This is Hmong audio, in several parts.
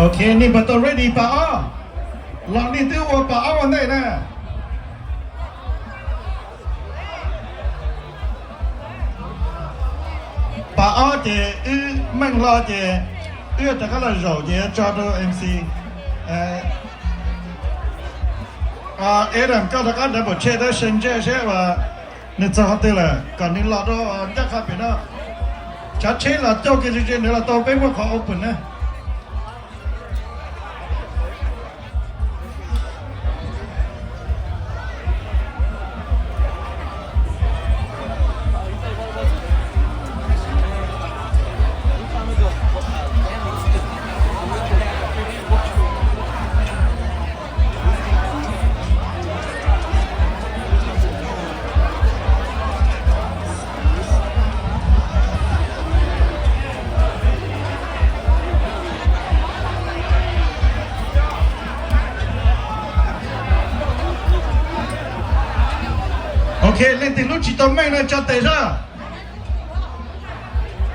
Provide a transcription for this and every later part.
Ok, nej puas tau ready pas ob? Los nej twb ua pas ob ua ntej na. Pas ob ces wb meej hlo ces wb rov qab los zaum ces tso rau M C. Adam koj rov qab double check tab se ntsej seb uas nws txog qhov twg lawm kom nws los rau ncaj qha pem no. Tsav tsheb los coj kiag ze ze ntawd los tau, peb muaj qhov open na. Ok, leej twg lub tsis tau meej no tso tes sab.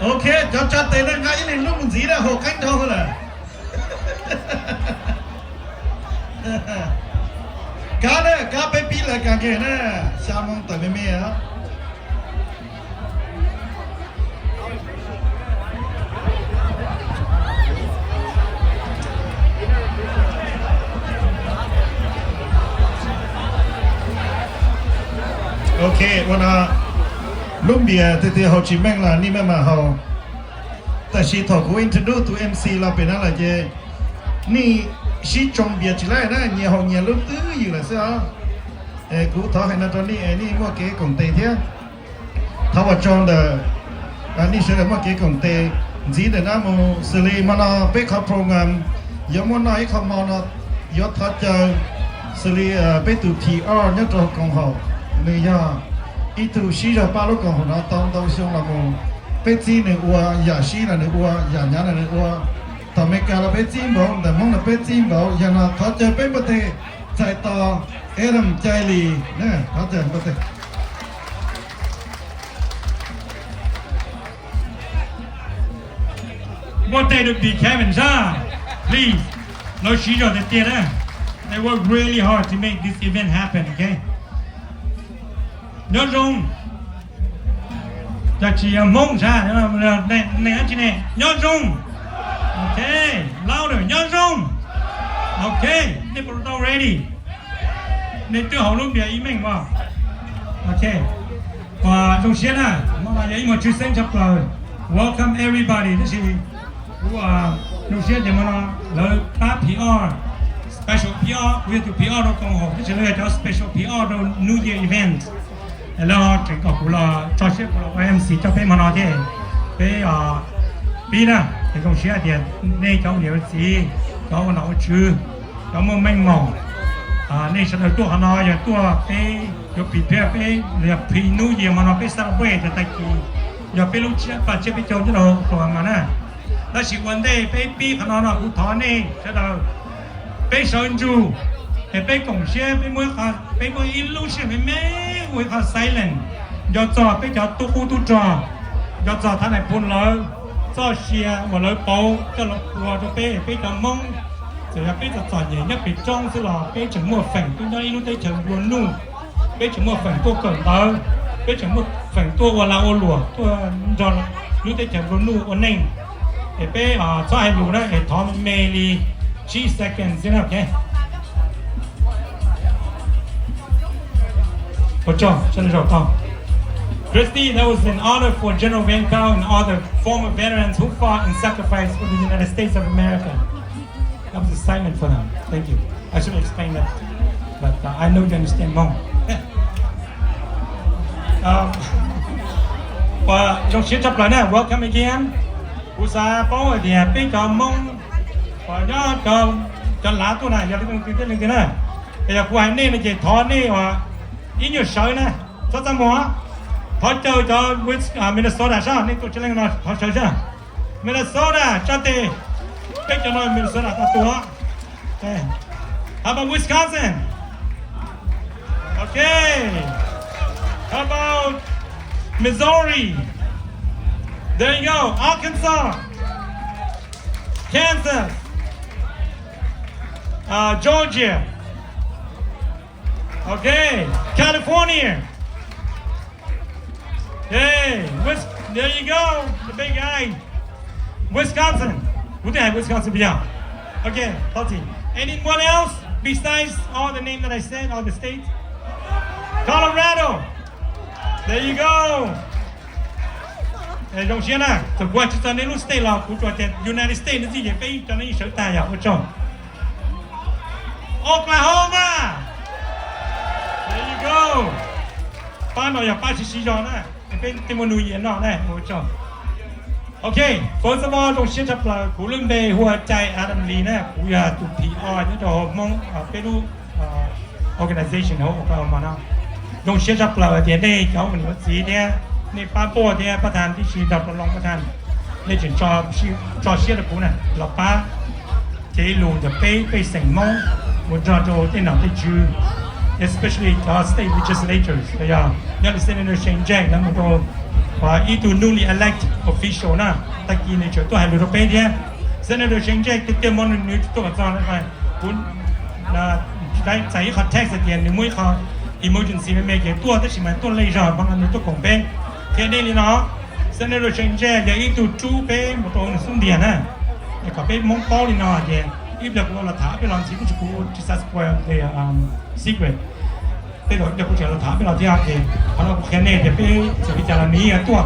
Ok, cov tso tes no nqa ib leeg lub mus ntxiv na, haum qeeb dhau lawm. Kab na, kab peb pib lawv kag nqeg na, xya moo tawm me me. Ok, ua no lub npias tiag tiag haus tsis meej los nej maj mam haus. Tab sis thaum kuv introduce tus M C los pem no lawm ces nej sib tsoo npias tsis laij na, nyias haus nyias lub twj ywm lawm xwb os. Es kuv thov hais no rau nej es nej muaj kev koom tes thiab. Thov ua tsaug ntawm nej sawv daws muaj kev koom tes. Ntxiv ntawm no mus xws li hmo no peb qhov program yuav muaj noj ib qho hmo no yuav thov caw xws li peb tus P R nyob rau koom haum, nws yog ib tug sib zog pab lub koom haum no tau ntau xyoo los mus. Peb txib nws ua yam sib los nws ua, yam nyav los nws ua. Tom Amelikas los peb txib npaum, ntawm Hmoob los peb txib npaum, yog no thov caw peb npua teg txais tos Adam Cai Lis na, thov caw npua teg. Npua teg rau P Kevin sab, please. Lawv siv zog tiag tiag na. They work really hard to make this event happen, ok? Nyob zoo. Cov tsis yog Hmoob sab, neeg dab tsi ne? Nyob zoo. Ok, louder, nyob zoo. Ok, nej puas tau ready? Nej twb haus lub npias ib meej as. Ok, zoo siab na, hmo no yog ib hmo tshwj xeeb tshaj plaws. Welcome everybody, tab sis kuv zoo siab tias hmo no lawv pab P R, special P R, kuv yog tus P R rau koom haum, tab sis lawv yog cov special P R rau New Year event. Lawv tseem kom kuv los tso siab kuv los ua M C coj peb hmo no thiab. Peb pib na, es zoo siab tias nej cov ua niam ua txiv, cov ua nom ua tswv, cov muaj meej mom, nej sawv daws tuaj qhov no yog tuaj peb yuav prepare peb, yog pre New Year hmo no peb celebrate rau tag kis, yog peb lub tsiab paj tsiab peb caug nyob rau hauv mas na. Tab sis ua ntej peb pib qhov no no kuv thov nej sawv daws, peb sawv ntsug, es peb koom siab, peb muab, peb muab ib lub sij hawm me me ua ib qho silent, nco txog peb cov tub qub tub rog, nco txog Thav Nais Phoo lawv txoj sia uas lawv pauv coj los ua rau peb, peb cov Hmoob. Txawm yog peb txom txom nyem nyob pem roob xwb los peb tseem muaj feem tuaj nyob ib lub teb chaws nplua nuj, peb tseem muaj feem tuaj kawm ntawv, peb tseem muaj feem tuaj ua lag ua luam, tuaj nrog lub teb chaws nplua nuj ua neej. Es peb txhob hais lus na, es thov me me li tsib seconds xwb na, ok? Ua tsaug, sawv daws zaum tau. Christy, that was an honor for General Van Pelt and all the former veterans who fought and sacrificed for the United States of America. That was a silent for them. Thank you. I should explain that, but uh, I know you understand Hmong. Uas zoo siab tshaj plaws na, welcome again. Kuv xav paub hais tias peb cov Hmoob uas nyob cov lav tuaj na yog leej twg thiab leej twg na. Es yog kuv hais nej no ces thov nej uas ib nyuag sawv na, txhob txaj muag. Thov caw cov Minnesota sab, nej tuaj tsis leej no thov sawv sab. Minnesota tsa tes, peb cov no Minnesota tau tuaj. How about Wisconsin? Okay. How about Missouri? There you go. Arkansas. Kansas. Uh, Georgia. Okay, California. Hey, Wis- there you go, the big guy. Wisconsin. Kuv twb hais Wisconsin puas yog? Okay, salty. Anyone else besides all the name that I said, all the states? Colorado. There you go. Zoo siab na, txawm kuv tsis txog nej lub state los kuv tsuas tias United States no xwb ces peb cov nej yeej sawv tag yog ua tsaug. Oklahoma. There you go. Pab no yog pab siv siv zog na, peb tej muaj New Year noj na, ua tsaug. Okay, first of all, zoo siab tshaj plaws, kuv lub npe hu ua Cai Adam Lee na, kuv yog tus P R nyob rau hauv Hmoob peb lub organization hauv Oklahoma no. Zoo siab tshaj plaws tias nej cov ua niam ua txiv thiab nej pab npuaj thiab pab thas tib si nrog rau loo pab thas, nej tseem tso siab rau kuv na los pab cev lus ntawm peb pej xeem Hmoob mus nrog rau tej nom tej tswv, especially cov state legislators, yog nyob li Senator Shane Jack lawv mus rau ib tug newly elected official na, tag kis nws tseem tuaj hais lus rau peb thiab. Senator Shane Jack tiag tiag mas nws tuaj kom txog kuv txais ib qho text tias nws muaj ib qho emergency me me ces tuaj tab sis mas tuaj late zog, nws tuaj koom peb thiab. Nej li no, Senator Shane Jack yog ib tug rub peb mus rau nws xub ntiag na, es kom peb Hmoob paub li no tias ib pliag kuv los tham peb los ntxiv tab sis kuv tsis xav spoil the secret. Tej zaum ib pliag kuv tseem los tham peb los thiab ces qhov no kuv qhia nej tias peb txawm li cas los nws yeej yuav tuaj,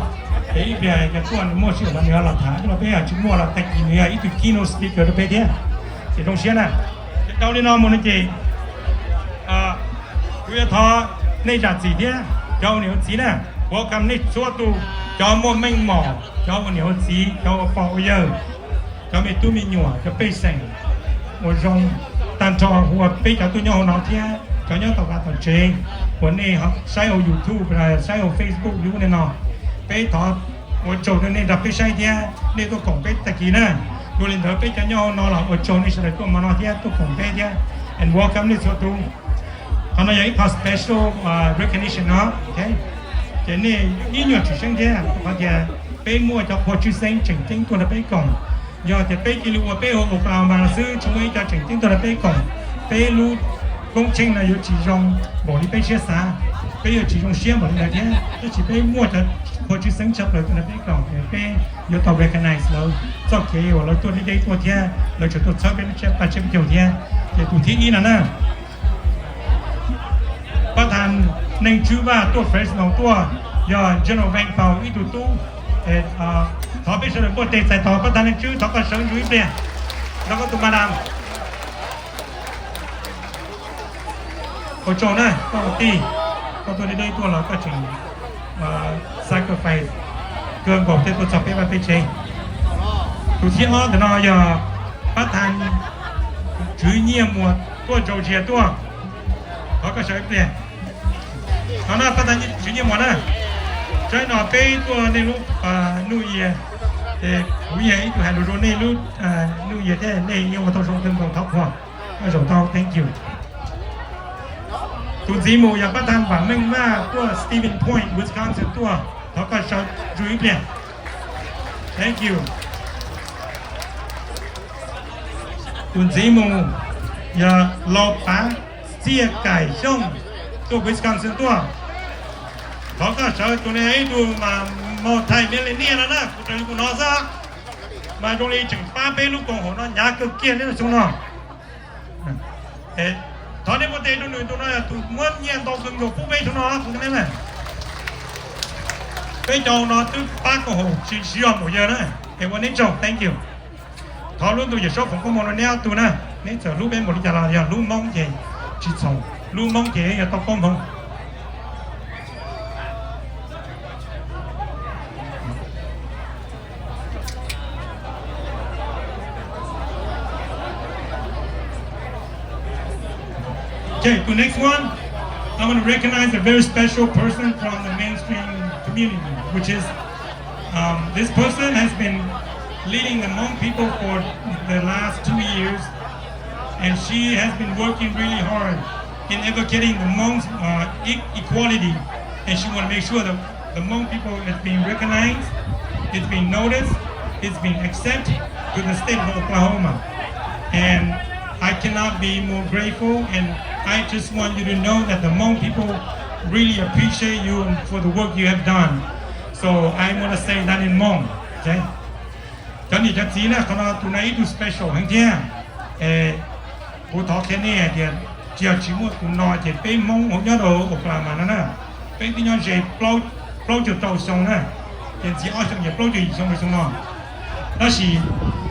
ces ib pliag yog tuaj nws muaj sij hawm los nws los tham peb los, peb yog tsis muaj los tag kis nws yog ib tug keynote speaker rau peb thiab. Ces zoo siab na. Ces dhau li no mus no ces kuv yuav thov nej zam txim thiab cov ua niam ua txiv na, welcome nej txhua tus, cov muaj meej mom, cov ua niam ua txiv, cov ua pog ua yawg, cov me tub me nyuam, cov pej xeem uas zoo tag nrho, hu ua peb cov tuaj nyob hauv no thiab cov nyob tom vaj tom tsev uas nej saib hauv YouTube, saib hauv Facebook, YouTube nej no. Peb thov ua tsaug rau nej nrog peb saib thiab nej tuaj koom peb tag kis na. Dua li ntawd peb cov nyob hauv no los ua tsaug nej sawv daws tuaj hmo no thiab tuaj koom peb thiab, and welcome nej txhua tus. Qhov no yog ib qho special recognition no, ces nej ib nyuag tshwm seeb thiab qhov tias peb muaj cov qhua tshwj xeeb tseem ceeb tuaj nrog peb koom. Yog tias peb cia li ua peb ua Oklahoma los xwb tsis muaj ib co tseem ceeb tuaj nrog peb koom, peb lub koob tsheej no yuav tsis zoo npaum li peb siab xav, peb yuav tsis zoo siab npaum li ntawd thiab. Tab sis peb muaj cov qhua tshwj xeeb tshaj plaws tuaj nrog peb koom, peb yuav tau recognize lawv txoj kev uas lawv tuaj deb deb tuaj thiab lawv tseem tuaj txhawb peb lub siab paj siab peb caug thiab. Ces tus thib ib no na, pab thas Neej Tswb Vaj tuaj Fresno tuaj, yog General Vance Paul ib tug tub. Thov peb sawv daws npuaj tes txais tos pab thas Neej Tswb, thov koj sawv ntsug ib pliag nrog koj tus madam. Ua tsaug na koj ua tij, koj tuaj deb deb tuaj los koj tseem sacrifice kawg nkaus thiaj tuaj txog peb vaj peb tsev. Tus thib ob ntawm no yog pab thas Tswv Nyiaj Muas tuaj Georgia tuaj, thov koj sawv ib pliag. Qhov no pab thas Tswv Nyiaj Muas na, tsaib no peb tuaj nej lub New Year, ces kuv yog ib tug hais lus rau nej lub New Year thiab nej yeej ua tau zoo kawg nkaus, thov qhuas, koj zaum tau, thank you. Tus ntxiv mus yog pab thas Vam Meej Vaj tuaj Stevens Point, Wisconsin tuaj, thov koj sawv ntsug ib pliag. Thank you. Tus ntxiv mus yog Lau Pav Txiaj Kaim Xyooj tuaj Wisconsin tuaj, thov koj sawv. Tus no ib tug mas maus thaij millennial no na, kuv raws li kuv hnov xwb, mas zoo li tseem pab peb lub koom haum no hnyav kawg kiag li xyoo no. Thov nej npuaj tes rau nws, tus no yog tus muab nyiaj ntau kawg nkaus pub peb xyoo no kuv na. Peb cov no twb pab koom haum tsis yog maum yawg na, es ua neb tsaug, thank you. Thov lub ntuj Yawm Saub foom koob hmoov rau neb ob tug na, neb txawm hlub peb npaum li cas los yog hlub Hmoob ces tsis txhaum, hlub Hmoob ces yog tau koob hmoov. Okay, the next one, I want to recognize a very special person from the mainstream community, which is, um, this person has been leading the Hmong people for the last two years, and she has been working really hard in advocating the Hmong's, uh, e- equality, and she want to make sure that the Hmong people is being recognized, it's being noticed, it's being accepted to the state of Oklahoma. And I cannot be more grateful, and I just want you to know that the Hmong people really appreciate you for the work you have done. So I want to say that in Hmong. Okay? Cov niam cov txiv na, qhov no tus no ib tug special heev thiab. Kuv thov qhia nej hais tias, tsis yog tsis muaj tus no ces peb Hmoob hauv nyob rau Oklahoma no na, peb twb nyob ze plaub caug rau xyoo na, ces ntxiv ob xyoo ces plaub caug yim xyoo rau xyoo no. Tab sis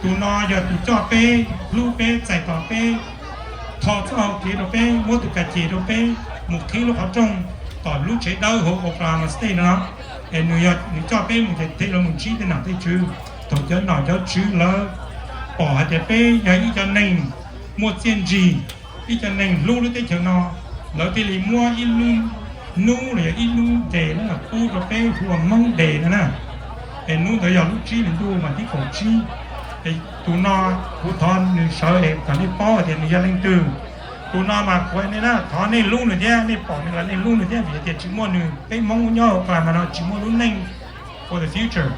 tus no yog tus coj peb, hlub peb, txais tos peb, tho txoj hau kev rau peb, muab tus ka ces rau peb mus qhib lub qhov rooj tom lub tsev dawb hauv Oklahoma State no. Es nws yog nws coj peb mus ces thiaj li mus ntsib tej nom tej tswv. Thaum cov nom cov tswv lawv pom hais tias peb yog ib cov neeg muaj txiaj ntsig, ib cov neeg hlub lub teb chaws no, lawv thiaj li muab ib lub hnub los yog ib lub day na pub rau peb hu ua Hmoob Day no na. Es hnub ntawd yog lub tsib hlis ntuj mas tib kaum tsib. Es tus no kuv thov nws sawv es kom nej paub hais tias nws yog leej twg. Tus no mas kuv hais nej na, thov nej hlub nws thiab, nej pom nws los nej hlub nws thiab, vim hais tias tsis muaj nws peb Hmoob nyob Oklahoma no tsis muaj lub neej for the future.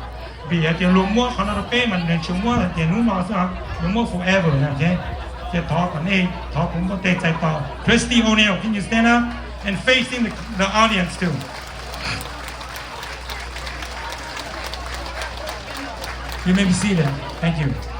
Vim hais tias luag muab qhov no rau peb mas nws tsis muab hais tias hnub no xwb, luag muab forever na. Ces thov kom nej, thov kuv npauj tes txais tos. Christy O'Neil, can you stand up and facing the, the audience too? You may be seated. Thank you.